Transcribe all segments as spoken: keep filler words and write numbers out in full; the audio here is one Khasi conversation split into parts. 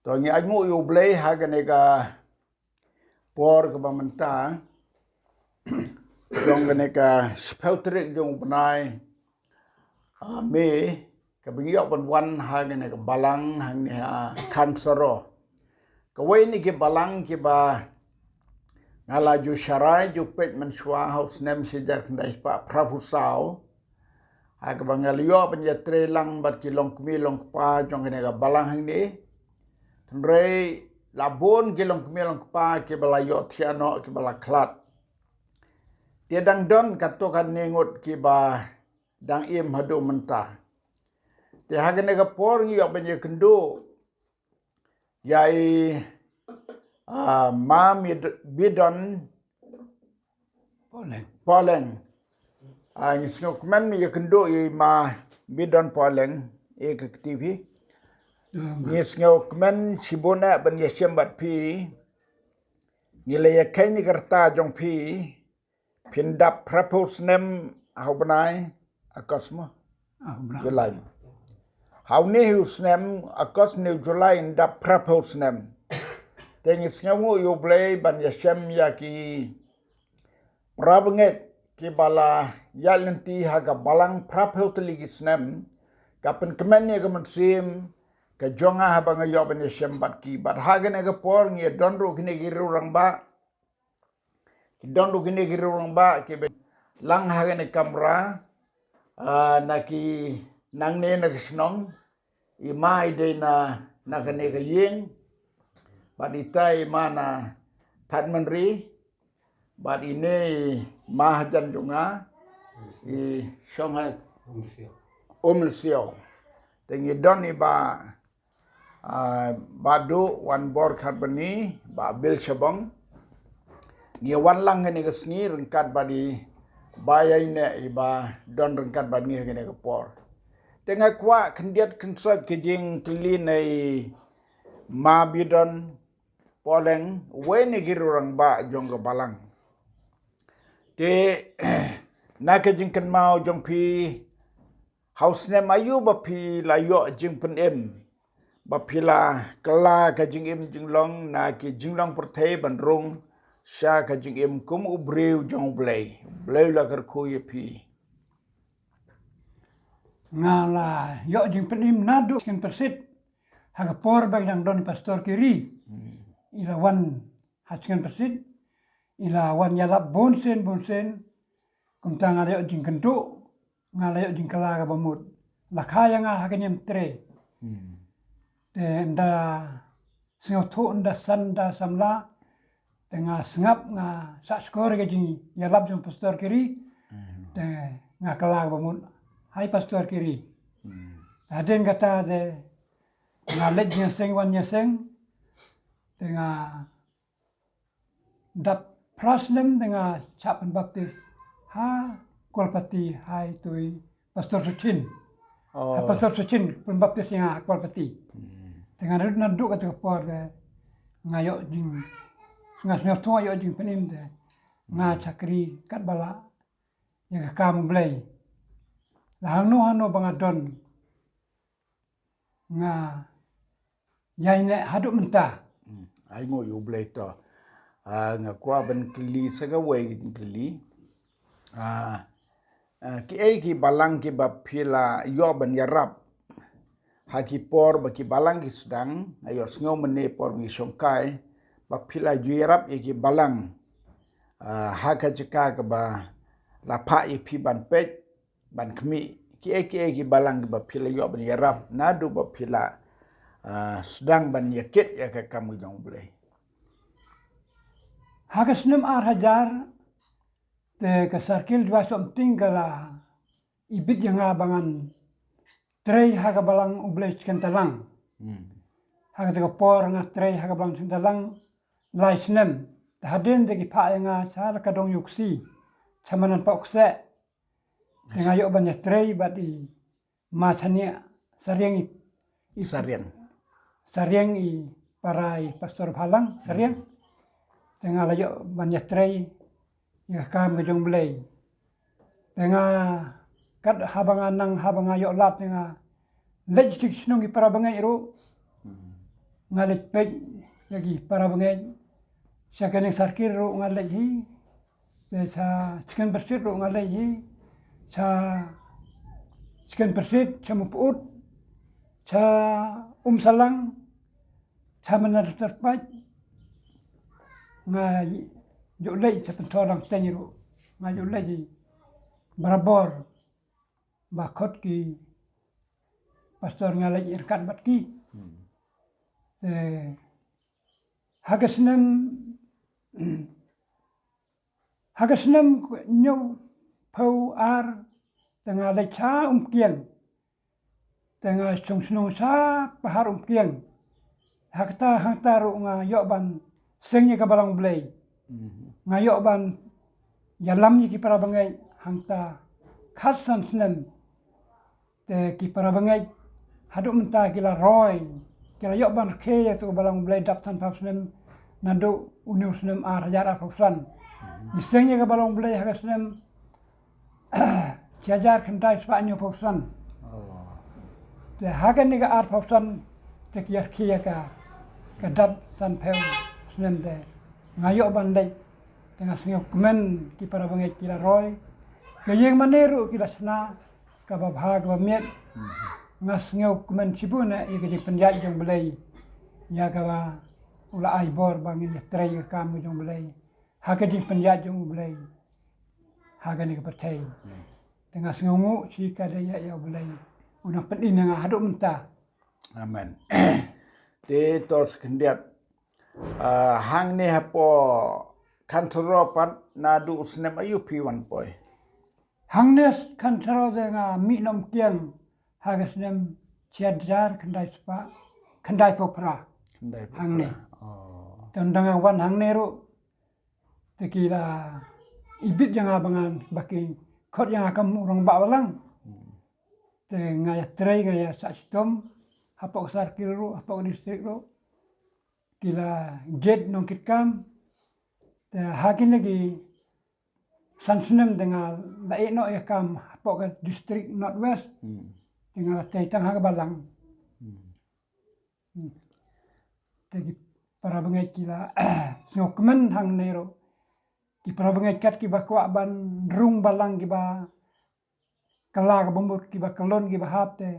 To ngi ai nguh ïa U Blei ha kane ka por kaba mynta jong kane ka shiphew tarik jong u bnai, ah, May, kaba ngi ïoh ban wan ha kane ka balang hangne ha Khansaro. Kawei na ki balang kiba nga la ju sharai ju peit mynshuwa ha u snem shi hajar khyndai spah phraphew saw. Ha kaba nga la ïoh ban ïatrei lang bad ki longkmie longkpa jong kane ka balang hangne. Hynrei la bun ki longkmie longkpa kiba la ïoh thiah noh kiba la khlad. Te dang don katto katne ngut kiba dang im haduh mynta. Te ha kane ka por ngi ïoh ban ïakynduh ïa i, ah, Ma Mid-, Bidon Poleng. Poleng. Ah, ngi sngewkmen ïakynduh ïa i Ma Bidon Poleng ïa ka T V. Ngi sngewkmen shibun eh ban ïashem bad phi. Ngi la ïakheiñ ïa ka rta jong phi. Phin dap phraphew snem ha u bnai August mo? Ah, u bnai. July. Ha une u snem August ne July yn dap phraphew snem. Te ngi sngewnguh ïa U Blei ban ïashem ïa ki para bangeit kiba la ïaid lynti ha ka balang phraphew tylli ki snem. Ka pynkmen ïa ka mynsiem ka jong nga haba nga ïoh ban ïashem bad ki. Bad ha kane ka por ngi don ruh kine ki riew rangbah. Ki don ruh kine ki riew rangbah kiba lang ha kane ka kamra, ah, na ki nangne na ki shnong, i Ma i dei na, na kane ka ïing, bad ita i Ma na Thadmynri, bad ine i Ma hajan jong nga, i Shong ha Umlsiaw. Te ngi don i Bah Ah, Bah Duh Wanbor Kharbani, Bah Bill Shabong. Ngi wan lang kane ka sngi ryngkat bad i Bah Yaineh iba don ryngkat bad ngi ha kane ka por. Te nga kwah khyndiat khynsoit ka jingkylli na i Ma Bidon Poleng, uwei na ki riew rangbah jong ka balang. Te na ka jingkynmaw jong phi, ha u snem aïu ba phi la ïoh jingpynim, ba phi la kylla ka jingim jinglong na ki jinglong pyrthei ban rung sha ka jingim kum u briew jong U Blei, U Blei u la kyrkhu ïa phi? Nga la ïoh jingpynim naduh Chicken Pyrsit, ha ka por ba ki dang don i Pastor Kiri. Hmm. I la wan ha Chicken Pyrsit, i la wan ïalap bunsien bunsien. Kumta nga la ïoh jingkynduh, nga la ïoh jingkylla kaba mut. La kha ïa nga ha ka niam trei. Hmm. Te ynda sngewthuh, ynda san, ynda samla, te nga sngap, nga sah shkor ïa ka jingïalap jong Pastor Kiri. Hmm. Te nga kylla kaba mut ha i Pastor Kiri. Hmm. Hadien kata te nga leit ïaseng wan ïaseng. Te nga dap phra snem te nga shah pynbaptis ha Kualpati ha itu i Pastor Sachin. Oh. Ha Pastor Sachin pynbaptis ïa nga ha Kualpati. Hmm. Te nga rit naduh kata ka por te nga ïoh jing, nga sngewthuh ïoh jingpynim te nga, hmm, shakri katba lah ïa ka kam U Blei. La hangno hangno ba nga don nga ïaineh haduh mynta. Hmm. Ai nguh ïa U Blei to. Ah, nga kwah ban kylli sa kawei ka jingkylli. Ah, ah, kiei ki balang kiba phi la ïoh ban ïarap ha ki por ba ki balang ki sdang, nga ïohsngew mynne por ba ngi shongkai ba phi la ju ïarap ïa ki balang, ah, ha ka jaka kaba la phah ïa phi ban peit ban khmih, kiei kiei ki balang kiba phi la ïoh ban ïarap naduh ba phi la, ah, sdang ban ïakit ïa ka kam ka jong U Blei? Ha ka snem ar hajar te ka Circle Jowai Sohmynting ka la ibit ïa nga ba ngan trei ha ka balang U Blei Chicken Talang. Hmm. Ha kata ka por nga trei ha ka balang Chicken Talang lai snem. Te hadien te ki phah ïa nga sha la ka Dong Yuksi, sha Manan Pokse. Te nga ïoh ban ïatrei bad i Ma Chania Sariang i, i Sariang. Sariang i para i Pastor Bhalang Sariang. Te nga la ïoh ban ïatrei ïa ka kam ka jong U Blei. Te nga kat haba nga nang, haba nga ïoh lad te nga leit sha ki shnong ki para bangeit ruh. Nga leit peit ïa ki para bangeit. Sha kane ka circle ruh nga leit hi. Te sha Chicken Pursuit ruh nga leit hi. Sha Chicken Pursuit, sha Mawpyut, sha Umsalang, sha Mynta Tyrpait. Nga ju leit sha Pynthorlang Teng ruh. Nga ju leit hi. Barabor ba khot ki pastor nga leit ryngkat bad ki. Te ha ka snem, ha ka snem hynñiewphew ar te nga leit sha Umkiang. Te nga shong shnong sha Pahar Umkiang. Ha kata hangta ruh nga ïoh ban seng ïa ka Balang Blei. Nga ïoh ban ïalam ïa ki para bangeit hangta khatsan snem. Te ki para bangeit haduh mynta ki la roi, ki la ïoh ban rkhie ïa ka Balang Blei dap sanphew snem naduh une u snem ar hajar arphew san. Ngi seng ïa ka Balang Blei ha ka snem shi hajar khyndai spah hynñiewphew san. Te ha kane ka arphew san te ki ïa rkhie ïa ka, ka dap sanphew snem te nga ïoh ban leit. Te nga sngewkmen ki para bangeit ki la roi. Ka ïing mane ruh ki la shna kaba bha kaba miat. Nga sngewkmen shibun ïa ka jingpynïaid jong U Blei, ïa kaba u la ai bor ba ngin ïatrei ïa ka kam ka jong U Blei. Ha ka jingpynïaid jong U Blei ha kane ka pyrthei. Te nga sngewnguh shi ka dei ïa, ïa U Blei u nang pyni ïa nga haduh mynta. Amen. Te to sa khyndiat, ah, hangne hapoh Khansaroh pat naduh u snem aïu phi wan poi? Hangne Khansaroh te nga mih na Umkiang ha ka snem shi hajar khyndai spah khyndaiphew phra. Khyndai phew phra. Hangne. Oh. Te ynda nga wan hangne ruh te ki la ibit ïa nga ba ngan, ba ki khot ïa nga kum u rangbah balang. Te nga ïatrei, nga ïasah shitom hapoh ka circle ruh, hapoh ka district ruh. Ki la jied nongkitkam. Te ha kine ki san snem te nga la ïeh noh ïa ka kam hapoh ka district North West. Te nga la trei tang ha ka balang. Te ki para bangeit ki la sngewkmen hangne ruh. Ki para bangeit kat kiba kwah ban rung balang, kiba kylla kaba mut, kiba kyllon kiba hap te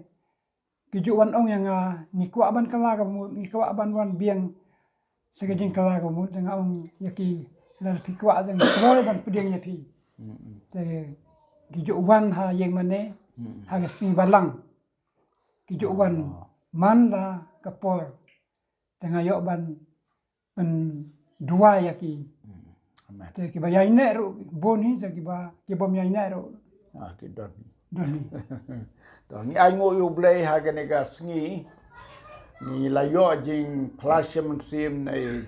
ki ju wan ong ïa nga, ngi kwah ban kylla kaba mut, ngi kwah ban wan biang sa ka jingkylla kaba mut. Te nga ong ïa ki, lada phi kwah te nga kloi ban pdiang ïa phi. Te ki ju wan ha ïing mane ha ka sngi balang. Ki ju wan man la ka por. Te nga ïoh ban pynduwai ïa ki. Amen. Te kiba ïaineh ruh bun hi, te kiba, ki bym ïaineh ruh. Ah, ki don hi. Don hi. To ngi ainguh ïa U Blei ha kane ka sngi. Ngi la ïoh jingphla sha mynsiem na i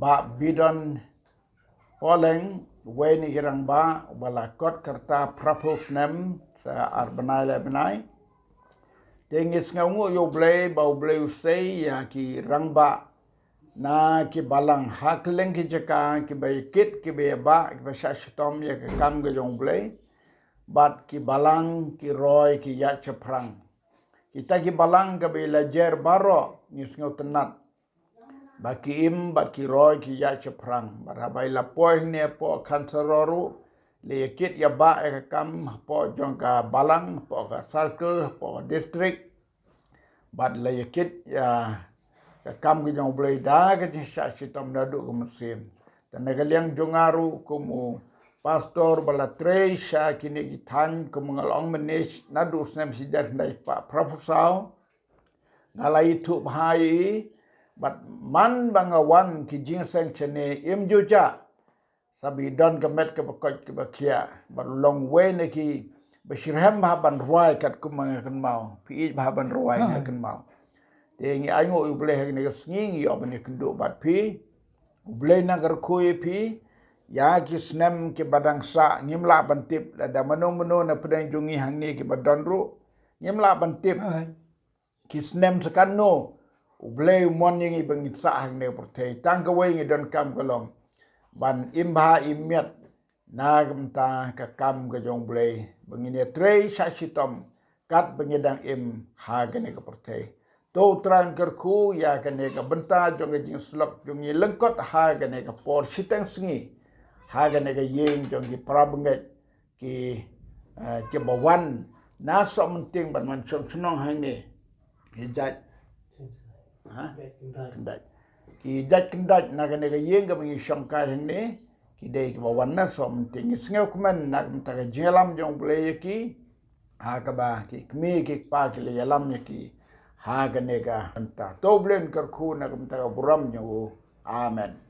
Bah Bidon Pohleng, uwei na ki rangbah uba la kot ka rta phraphew snem sa ar bnai lai bnai. Te ngi sngewnguh ïa U Blei ba U Blei u sei ïa ki rangbah na ki balang ha kylleng ki jaka, kiba ïakit, kiba ïabah, kiba shah shitom ïa ka kam ka jong U Blei. Bad ki balang, ki roi, ki ïaid shaphrang. Kita ki balang kaba i la jer baroh, ngi sngewtynnat ba ki im bad ki roi, ki ïaid shaphrang. Bad haba i la poi hangne hapoh Khansaroh ruh, la ïakit ïabah ïa ka kam hapoh jong ka balang, hapoh ka circle, hapoh ka district. Bad la ïakit ïa ka kam ka jong U Blei da ka jingshah shitom naduh ka mynsiem. Te na ka liang jong nga ruh kum u pastor ba la trei sha kine ki thaiñ kum nga la ong mynne naduh u snem shi hajar khyndai spah phraphew saw. Nga la ithuh bha ïa i, bad man ba nga wan ki jingïaseng shane im ju jah. Sa ba i don ka met kaba koit kaba khiah, bad u long uwei na kiba shitrhem bha ban rwai katkum ba nga kynmaw. Phi ïeit bha ban rwai nga kynmaw. Te ngi ainguh ïa U Blei ha kane ka sngi ngi ïoh ban ïakynduh bad phi. U Blei un kyrkhu ïa phi ïa ki snem kiba dang sah, ngim lah ban tip, lada mano mano na pdeng jong ngi hangne kiba don ruh ngim lah ban tip. Ki snem sa katno U Blei u mon ïa ngi ba ngin sah hangne ha ka pyrthei. Tang kawei ngi donkam ka long ban im bha im miat na ka bynta ka kam ka jong U Blei, ba ngin ïatrei shah shitom kat ba ngi dang im ha kane ka pyrthei. To U Trai un kyrkhu ïa kane ka bynta jong ka jingïasyllok jong ngi lyngkot ha kane ka por shiteng sngi, ha kane ka ïing jong ki para bangeit, ki, eh, kiba wan na Sohmynting ban wan shong shnong hangne. Ki jait, ha? Kyndait. Ki jait kyndait na kane ka ïing kaba ngi shong kai hangne, ki dei kiba wan na Sohmynting. Ngi sngewkmen na ka bynta ka jingïalam jong U Blei ïa ki, ha kaba ki kmie ki kpa ki la ïalam ïa ki ha kane ka bynta. To U Blei un kyrkhu na ka bynta ka burom jong u. Amen.